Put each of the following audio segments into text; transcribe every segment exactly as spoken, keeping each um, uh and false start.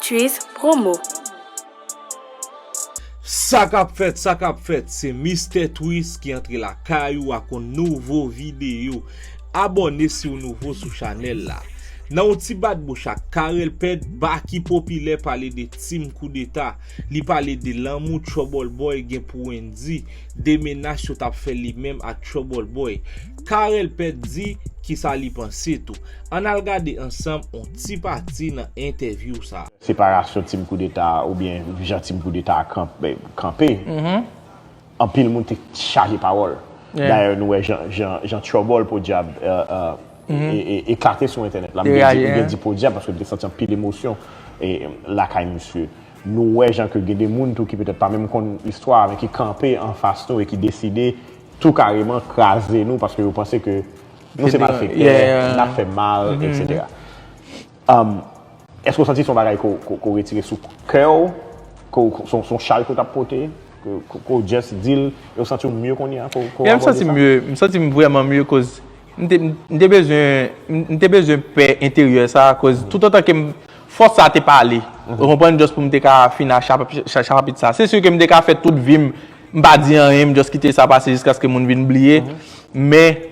Twist Promo. Sa k ap fèt, sa k ap fèt, se Mistè Twist ki antre lakay ou ak yon nouvo videyo. Abòne si w nouvo sou chanèl la. Nan yon ti bat bouch ak Carel Pèt, Baky Popilè pale de Team Koudeta. Li pale de lanmou Trouble Boy gen pou Wendyy, de menas yo t ap fè li menm ak Trouble Boy. Carel Pèt di kisa li panse tou. Ann al gade ansanm yon ti pati nan entèvyou sa. Separasyon Team Koudeta oubyen jan Team Koudeta a kanpe, anpil moun te chaje pawòl. Dayè, nou wè jan, jan, jan Trouble podyab e, e, e, eklate sou entènèt la. M gen di, m gen di podyab paske m te santi anpil emosyon e, lakay misye. Nou wè jan ke gen de moun tou ki petèt pa menm konn istwa a, men ki kanpe anfas nou e ki deside tou kareman kraze nou paske yo panse ke nou se malfektè, n ap fè mal, etsetera. Um, èske w santi se yon bagay ke w, ke w, ke w retire sou kè w, ke w, se yon, se yon chay ke w t ap pote, ke, ke, ke w just di l, e w santi w mye kounye a, ke w, ke w abòde sa? Yeah, m santi m mye, m santi m vrèman mye, koz m te, m te bezwen, m, m te bezwen pè enteryè sa, koz toutotan ke m, fòs sa te pale, ou konprann, just pou m te ka fin a chapit, cha-, chapit sa. Se si ke m te ka fè tout vi m, m pa di anyen, m just kite sa pase jiskaske moun vin bliye. Men,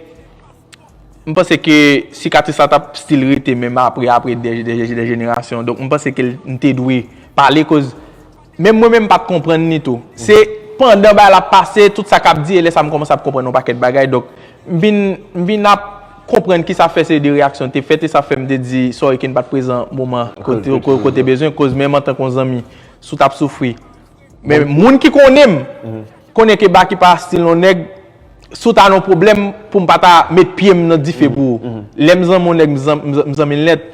m panse ke sikatris la t ap still rete menm apre, apre de, de, de jenerasyon. Donk, m panse ke l, m te dwe pale, koz menm mwen menm m pa t konprann li tou. Se pandan bagay la ap pase, tout sa k ap di, e lè sa m kòmanse ap konprann yon pakèt bagay. Donk, m vin, m vin ap konprann kisa fè se de reyaksyon te fèt, e sa fè m te di Soriken pa t prezan moman kote, kote, kote bezwen, koz menm antanke yon zanmi, si w t ap soufri. Men moun ki konnen m, konnen ke Baky pa stil yon nèg, si w ta nan yon pwoblèm, pou m pa ta met pye m nan dife pou ou. Lè m zanmi yon nèg, m zan-, m zan-, m zanmi l nèt.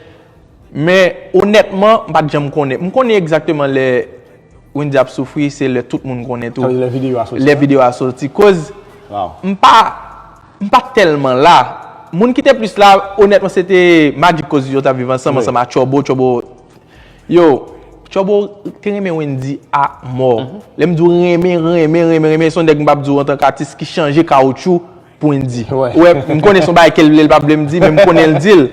Men, onètman, m pa t janm konnen. M konnen egzakteman lè Wendyy ap soufri, se lè tout moun konnen tou. Sa vle di lè videyo a soti. Lè videyo a soti. Koz m pa, m pa tèlman la. Moun ki te plis la, onètman, se te Magic, koz yo t ap viv ansanm, ansanm ak Trouble. Trouble Yo, Trouble te renmen Wendyy a mò. Lè m di w renmen, renmen, renmen, renmen, se yon nèg m p ap di w antanke atis ki chanje kawotchou pou Wendyy. Ou wè, m konnen se yon bagay ke l vle, l pa vle m di, men m konnen l di l.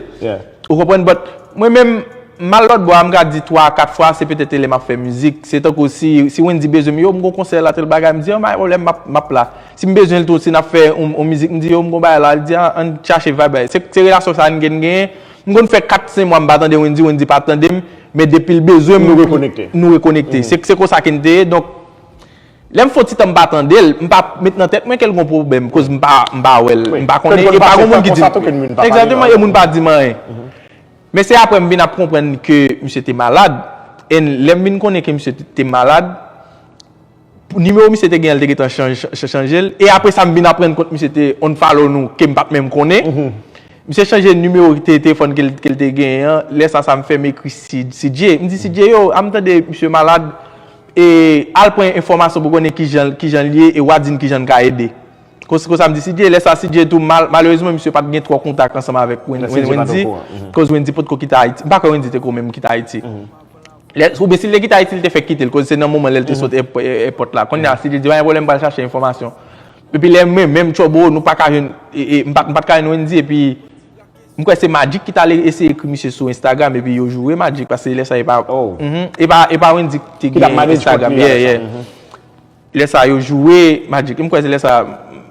Ou konprann? But mwen menm, m al lòt bò a, m ka di twa a kat fwa, se petèt lè m ap fè mizik. Se tankou si, si Wendyy bezwen m, yo, m gon konsè latèl bagay, m di, yo, pa gen pwoblèm, m ap, m ap la. Si m bezwen l tou, si n ap fè yon, yon mizik, m di, yo, m gon bagay la, l di, a, ann chache vibe. Se, se relasyon sa n gen, n genyen. M konn fè kat, senk mwa m pa tande Wendyy, Wendyy pa tande m, men depi l bezwen m, nou rekonekte. Nou rekonekte. Se, se konsa ke n te ye. Donk, lè m fè yon ti tan m pa tande l, m pa met nan tèt mwen ke l gon pwoblèm, koz m pa, m pa wè l, m pa konnen, e pa gon moun ki di m. Egzakteman, e moun pa di m anyen. Men se apre m vin ap konprann ke misye te malad. E lè m vin konnen ke misye te, te malad, nimewo misye te genyen, l te gentan chanje, chanje l. E apre sa, m vin aprann kont misye te unfollow nou, ke m pa t menm konnen. Misye chanje nimewo te, telefòn ke l, ke l te genyen an. Lè sa, sa m fè, m ekri C-, C J. M di, C J, yo, a m tande misye malad. E al pran enfòmasyon pou konnen kijan, kijan l ye, e w a di n kijan n ka ede. Konsa, konsa m di C J, lè sa C J tou mal, malerezman, misye pa t gen twò kontak ansanm avèk Wen-, Wen-, Wendyy, koz Wendyy potko kite Ayiti. M pa kwè Wendyy te ko menm kite Ayiti. Lè, oubyen si l te kite Ayiti, li te fèk kite l, koz se nan moman lè l te sot èp-, è-, èpòt la. Kounye a, si li di, pa gen pwoblèm, m pral chache enfòmasyon. Epi lè mwen menm, Trouble, nou pa ka jwenn, e, e, m pa, m pa t ka jwenn Wendyy, epi m kwè se Magic ki t al eseye ekri misye sou Instagram, epi yo joure Magic, paske lè sa e pa, mhm, e pa, e pa Wendyy ki te gen Instagram. Yeah, yeah. Lè sa yo joure Magic. M kwè se lè sa,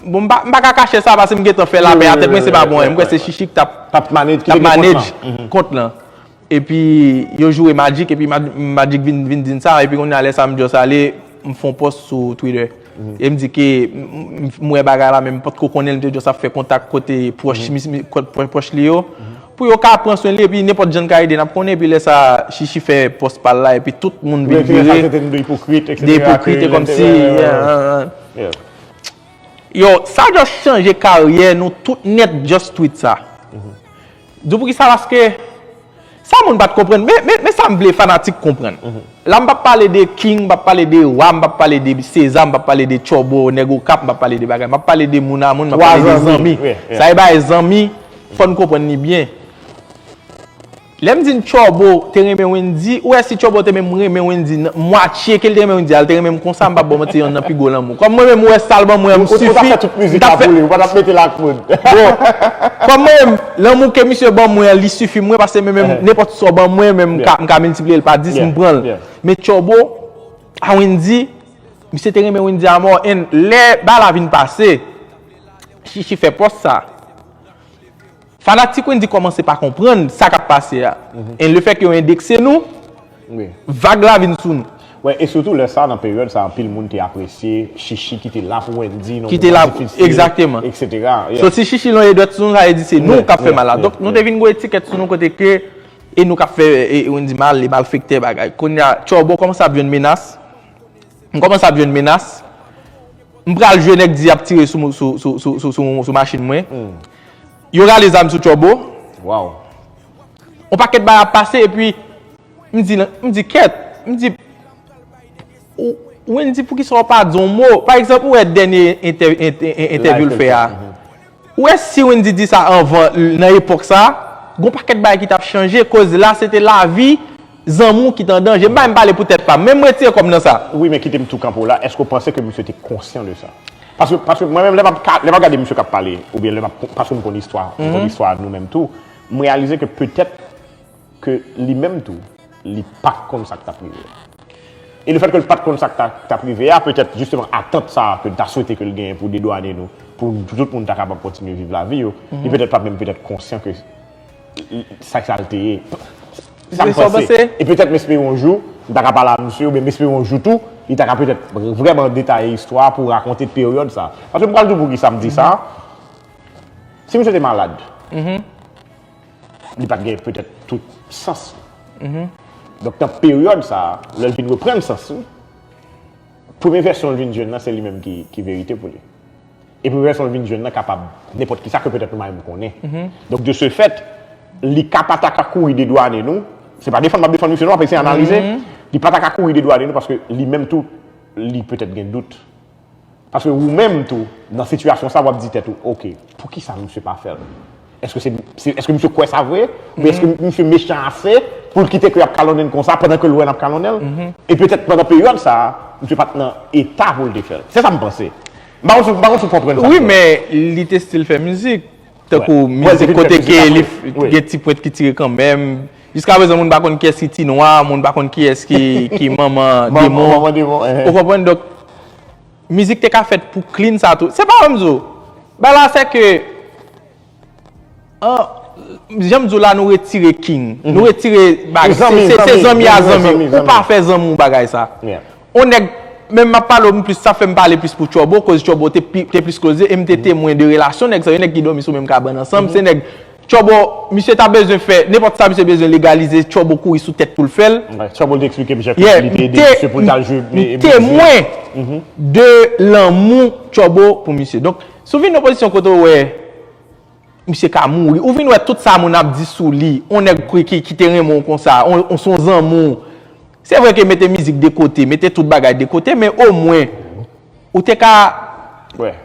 bon, m pa, m pa ka kache sa, paske m gentan fè lapè a tèt mwen, se pa bon, m kwè se Chichi ki t ap, t ap manage kont lan. Epi yo joure Magic, epi Mag-, Magic vin, vin di n sa, epi kounye a lè sa m just ale, m fè yon post sou Twitter. E m di ke m, m, m wè bagay la, men m potko konnen l, m te just ap fè kontak kote pwòch, mi, mi, kot pwòch, pwòch li yo, pou yo ka pran swen li, epi nenpòt jan n ka ede n ap konnen, epi lè sa Chichi fè post pa l la, epi tout moun vin vire de ipokrit, kòmsi, yeah, yeah, yeah. Yo, sa just chanje karyè nou tout nèt, just tweet sa. Di w poukisa? Paske sa moun pa t konprann. Men, men, men sa m vle fanatik konprann. La, m p ap pale de king, m p ap pale de wa, m p ap pale de seza, m p ap pale de Trouble, nèg Okap, m p ap pale de bagay. M ap pale de moun a moun, m ap pale de zanmi. Sa e bagay zanmi, fò n konprann li byen. Lè m di n Trouble te renmen Wendyy, ou wè si Trouble te menm renmen Wendyy, nan mwatye ke l te renmen Wendyy a, l te renmen m konsa, m p ap ba w manti, yonn nan pi gwo lanmou. Kòm mwen menm, ou wè sa l ban mwen an, m sifi, m t ap fè, ou pa t ap mete l ak moun. Bon, Kòm mwen menm, lanmou ke misye ban mwen an, li sifi mwen, paske mwen menm, nenpòt sa w ban mwen, menm m ka, m ka miltipliye l pa dis, m pran l. Men Tchòbo, a Wendy, misye te renmen Wendy amò, and lè bagay la vin pase, Chichi fè pòs sa. Fanatik Wendy kòmanse pa konprann sa k ap pase a. And le fè ke yo endekse nou, vag la vin sou nou. Wi, e sitou lè sa, nan peryòd sa, anpil moun te apresye Chichi ki te la pou Wendy nan moman difisil, egzakteman. Etsetera. So, si Chichi lonje dwèt sou nou, sa vle di se nou k ap fè mal la. Donk, nou te vin gwo etikèt sou nou kote ke, e nou k ap fè e, Wendy mal, li malfektè bagay. Kounye a, Tchòbo kòmanse ap jwenn menas. M kòmanse ap jwenn menas. M pral jwe nèg di y ap tire sou, sou, sou, sou, sou, sou, sou machin mwen. Yo rale zam sou Tchòbo. Wow. On pakèt bagay ap pase, epi m di, m di kèt, m di, ou, Wendy, poukisa w pa di yon mo? Pa egzanp, ou wè dènye entè- entè- entèvyou l fè a. Ou wè si Wendy di sa anvan, nan epòk sa, gon pakèt bagay ki t ap chanje, koz la se te lavi zanmi w ki t an danje. M pa menm pale pou tèt pa m, men m retire kò m nan sa. Wi, men kite m tou kanpe w la. Èske w panse ke misye te konsyan de sa? Paske, paske mwen menm, lè m ap ka- lè m ap gade misye k ap pale, oubyen lè m ap, paske m konn istwa, m konn istwa nou menm tou, m reyalize ke petèt ke li menm tou, li pa t konn sa k t ap rive. E le fèt ke l pa t konn sa k ta- k t ap rive a, petèt, jisteman, atant sa a ke l ta swete ke l genyen pou dedwanen nou, pou tout moun ta kapab kontinye viv lavi yo, li petèt pa t menm petèt konsyan ke sa sa l te ye. Sa m panse. E petèt m espere yon jou, m ta ka pale a misye, oubyen m espere yon jou tou, li ta ka petèt vrèman detaye istwa pou rakonte peryòd sa. Paske m pral di w poukisa m di sa. Si misye te malad, li pa t gen petèt tout sans li. Donk, nan peryòd sa a, lè l vin reprann sans li, premye vèsyon l vin jwenn nan, se li menm ki, ki verite pou li. E premye vèsyon l vin jwenn nan kapab nenpòt kisa ke petèt nou pa menm konnen. Donk, de ce fait, li ka pa ta ka kouri dedwanen nou. Se pa defann m ap defann misye non, m ap eseye analize. Li pa ta ka kouri dedwanen nou paske li menm tou, li petèt gen dout. Paske ou menm tou, nan sitiyasyon sa, w ap di tèt ou, oke, poukisa misye pa fè l? Èske se, se, èske misye kwè sa vre? Oubyen èske misye mechan ase pou l kite ke y ap kalonnen l konsa pandan ke l wè n ap kalonnen l? E petèt pandan peryòd sa a, misye pa t nan eta pou l te fè l. Se sa m panse. M pa konn si, m pa konn si w konprann sa m di. Wi, men li te still fè mizik. Tankou mizik kote ke li gen ti pwent ki tire kanmenm. Jiskaprezan, moun pa konn kiyès ki Ti Nwa, moun pa konn kiyès ki, ki manman demon. Ou konprann? Donk, mizik te ka fèt pou clean sa tou. Se pa wè m di w. Bagay la, se ke, an, jan m di w la, nou retire king. Nou retire bagay. Se zanmi a zanmi. Ou pa fè zanmi w bagay sa. On nèg, men m ap pale w plis, sa fè m pale plis pou Tchòbo, koz Tchòbo te, pi- te plis koze, e m te temwen de relasyon nèg sa yo, nèg ki dòmi sou menm kabann ansanm, se nèg Tchòbo, misye ta bezwen fè, nenpòt sa misye bezwen legalize, Tchòbo kouri sou tèt pou l fè l. Tchòbo te eksplike m jan ke li te ede misye pou l t al jwe. M temwen de lanmou Tchòbo pou misye. Donk, si w vin nan pozisyon kote w wè misye ka mouri. Ou vin wè tout sa moun ap di sou li. On nèg ki, ki, ki te renmen w konsa. On, on, se yon zanmi w. Se vre ke mete mizik de kote, mete tout bagay de kote, men omwen, ou te ka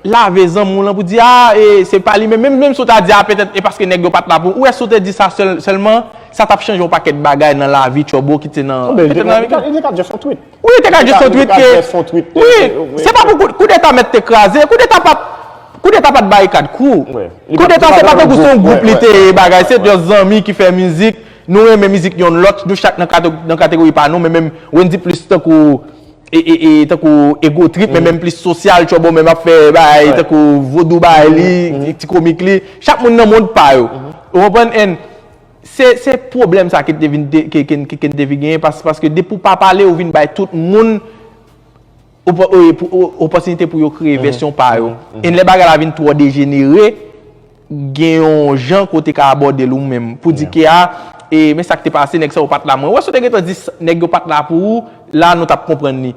lave zanmi w lan pou di, a, e, se pa li menm. Menm, menm si w ta di, a, petèt, e paske nèg yo pa t la pou ou. Ou wè si w te di sa sèl, sèlman, sa t ap chanje yon pakèt bagay nan lavi Tchòbo ki te nan, petèt nan lavi Tchòbo. Li te ka just on tweet. Wi, li te ka just on tweet ke. Wi, se pa pou koudeta mèt te kraze. Koudeta pa t, koudeta pa t barikad kou. Koudeta se pa tankou se yon gwoup li te ye bagay, se just zanmi ki fè mizik. Nou renmen mizik yonn lòt, nou chak nan kato- nan kategori pa nou, men menm Wendy plis tankou e, e, e, tankou ego trip, men menm plis sosyal, Tchòbo menm ap fè bagay tankou vodou bagay li, ti komik li. Chak moun nan mond pa yo. Ou konprann? And se, se pwoblèm sa ke n te vin, ke, ke, ke, ke n te vin genyen, pas- paske depi w pa pale, ou vin bay tout moun opò- e, pou- o- opòtinite pou yo kreye vèsyon pa yo. And lè bagay la vin twò dejenere, gen yon jan ke w te ka abòde l ou menm. Pou di ke, a, e, men sa k te pase, nèg sa yo pa t la. Mwen wè si w te gentan di s- nèg yo pa t la pou ou, la nou t ap konprann li.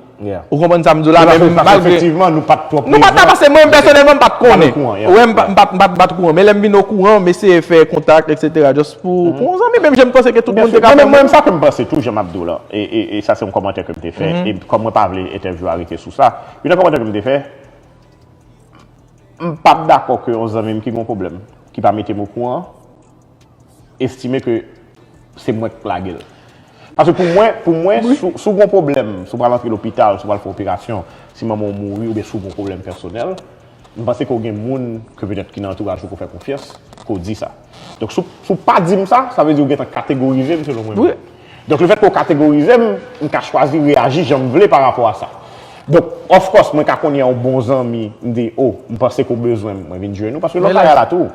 Ou konprann sa m di w la, men malgre. Efektivman, nou pa t twò prezan. Nou pa t la, paske mwen menm pèsonèlman, m pa t konnen. Ou wè, m pa- m pa t- m pa t- m pa t okouran. Men lè m vin okouran, m eseye fè kontak, etsetera, just pou, pou yon zanmi, menm jan m panse ke tout moun te ka fè. Mwen menm, sa ke m panse tou, jan m ap di w la, e, e, e sa se yon kòmantè ke m te fè, e kòm mwen pa vle entèvyou a rete sou sa, youn nan kòmantè ke m te fè, m p ap dakò ke yon zanmi m ki gen yon pwoblèm, ki pa mete m okouran, estime ke se mwen k lage l. Paske pou mwen, pou mwen, si w- si w gen yon pwoblèm, si w pral antre lopital, si w pral fè operasyon, si manman w mouri oubyen si w gen yon pwoblèm pèsonèl, m panse ke w gen moun ke petèt ki nan antouraj ou ke w fè konfyans, ke w di sa. Donk, si w, si w pa di m sa, sa vle di ou gentan kategorize m selon mwen menm. Donk, lefètke w kategorize m, m ka chwazi reyaji jan m vle pa rapò a sa. Donk, of course, mwen ka konnen yon bon zanmi, m di, "O, m panse ke w bezwen m, mwen vin jwenn ou," paske lòt bagay la tou.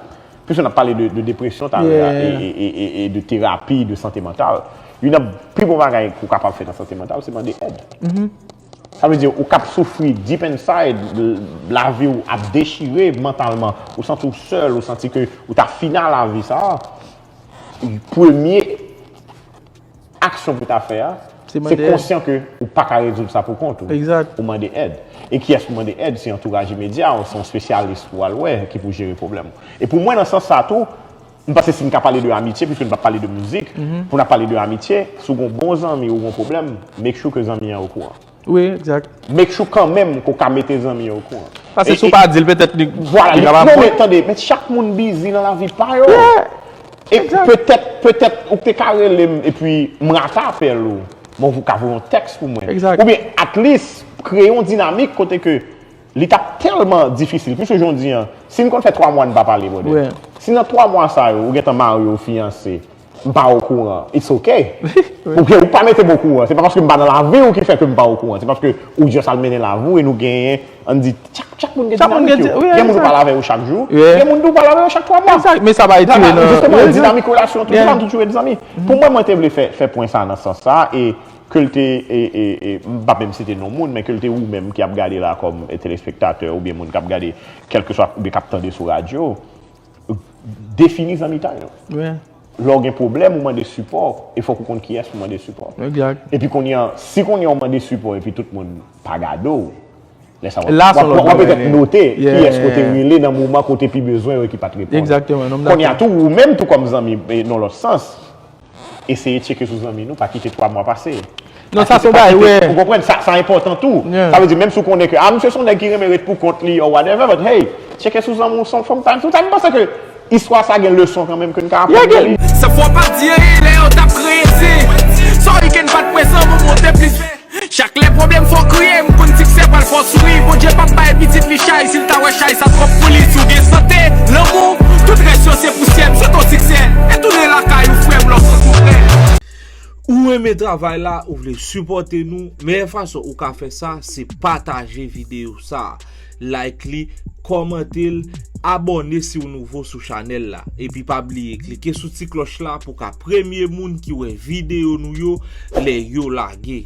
Piske n ap pale de, de depresyon talè a, e, e, e, e, e de terapi, de sante mantal. Youn nan pi bon bagay ke w kapab fè nan sante mantal, se mande èd. Sa vle di, ou k ap soufri deep inside, l-, lavi w ap dechire mantalman, ou santi w sèl, ou santi ke ou ta fini a lavi sa a, premye aksyon pou w ta fè a, se konsyan ke ou pa ka rezoud sa pou kont ou. Ou mande èd. E kiyès pou mande èd? Se antouraj imedya w, se yon espesyalis pou w al wè ki pou jere pwoblèm ou. E pou mwen, nan sans sa tou, m panse si n ka pale de amitye, piske n p ap pale de mizik, pou n ap pale de amitye, si w gen yon bon zanmi ou gen yon pwoblèm, make sure ke zanmi an okouran. Wi, egzak. Make sure kanmenm ke w ka mete zanmi an okouran. Paske si w pa di l, petèt li, li ka pa bon. Non, men tande, men chak moun busy nan lavi pa yo. E petèt, petèt, ou te ka rele m, epi m rate apèl ou. Men ou ka voye yon tèks pou mwen. Oubyen, at least, kreye yon dinamik kote ke li t ap tèlman difisil. Piske jan w di an, si n konn fè twa mwa n pa pale, brother. Si nan twa mwa sa yo, ou gentan marye, ou fiyanse, m pa okouran, it's ok. Oubyen ou pa mete m okouran. Se pa paske m pa nan lavi w ki fè ke m pa okouran. Se paske ou just al mennen lavi w e nou genyen, ann di, chak, chak moun gen dinamik yo. Gen moun ou pale avè yo chak jou, gen moun tou ou pale avè yo chak twa mwa. Men sa pa etire nan. Jisteman, dinamik relasyon toujou la, nou toujou ret zanmi. Pou mwen, mwen te vle fè, fè pwen sa nan sans sa, e ke l te, e, e, e, m p ap menm site non moun, men ke l te ou menm ki ap gade la kòm, e, telespektatè oubyen moun k ap gade, kèlkeswa, oubyen k ap tande sou radyo, defini zanmitay nou. Lè w gen pwoblèm, ou mande sipò, e fòk ou konn kiyès pou mande sipò. Epi kounye a, si kounye a ou mande sipò epi tout moun pa gade w, lè sa w ap, w ap, w ap petèt note kiyès ke w te rele nan moman ke w te pi bezwen yo e ki pa t reponn. Kounye a tou, ou menm tou kòm zanmi, e, nan lòt sans, eseye tcheke sou zanmi nou, pa kite twa mwa pase. Non, sa se yon bagay, wi. Ou konprann? Sa, sa enpòtan tou. Sa vle di, menm si w konnen ke, ah, misye se yon nèg ki renmen ret pou kont li, or whatever, but hey, tcheke sou zanmi w, some, sometime, sometime, m panse ke istwa sa gen leson kanmenm ke n ka aprann nan li. Sa fò pa di anyen lè yo t ap kreye se. Sorry ke n pa t prezan, men w monte plis vè. Chak lè pwoblèm fè w kriye, m konn siksè pral fè w souri. Bondye p ap bay pitit li chay, si l ta wè chay sa twòp pou li. Si w gen sante, lanmou, tout rès yo se pousyè. M swete w siksè, e tounen lakay ou frè m lè w santi w prè. Ou renmen travay la, ou vle sipòte nou, meyè fason ou ka fè sa, se pataje videyo sa, like li, kòmante l, abòne si w nouvo sou chanèl la. Epi pa bliye klike sou ti klòch la pou w ka premye moun ki wè videyo nou yo lè yo lage.